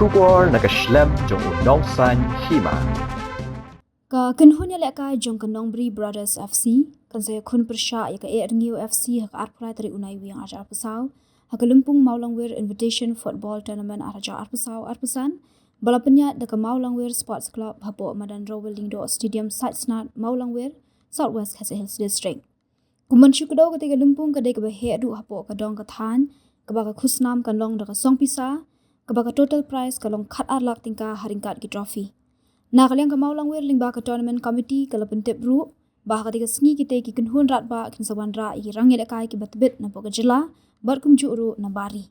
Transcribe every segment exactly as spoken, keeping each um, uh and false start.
Khubor na ka shlem jong u Nongsaiñ Hima. Ka kynhun ïalehkai jong ka Nongbri Brothers F C kan sa ïakhun pyrshah ïa ka Ehrengiew F C ha ka arphew lai tarik u Naiwieng arhajar arphew saw ha ka Lympung Mawlangwir Invitation Football Tournament arhajar arphew saw arphew san, ba la pynïaid da ka Mawlangwir Sports Club hapoh madan Rowell Lyngdoh Stadium, Saitsnad, Mawlangwir, South West Khasi Hills District. Kum ban shu kdew, kata ka lympung ka dei kaba heh duh hapoh ka dong ka thaiñ, kaba ka khusnam kan long da ka song pisa, kaba ka total prize ka long khatar lak tyngka ha ryngkat ki trophy. Na ka liang ka Mawlangwir, lyngba ka tournament committee, ka la pyntip ruh ba ha kata ka sngi kita ki kynhun radbah kin sa wanrah ïa ki rangïalehkai kiba tbit napoh ka jylla bad kumjuh ruh na bar ri.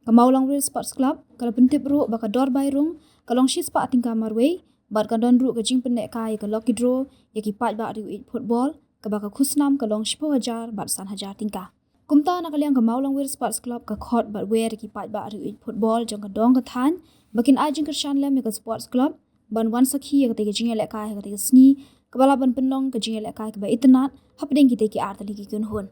Ka Mawlangwir Sports Club ka la pyntip ruh ba ka dor bai rung ka long shispah tyngka marwei, bad ka don ruh ka jingpynneh kai ïa ka lucky draw ïa ki paidbah riewieid football, kaba ka khusnam ka long shiphew hajar bad san hajar tyngka. Kumta, na ka liang ka Mawlangwir Sports Club ka khot bad wer ïa ki paidbah riewieid football jong ka dong ka thaiñ ba kin ai jingkyrshan lem ïa ka sports club ban wan sakhi ïa kata ka jingïalehkai ha kata ka sngi, kaba lah ban pynlong ka jingïalehkai kaba itynnad hapdeng kita ki ar tylli ki kynhun.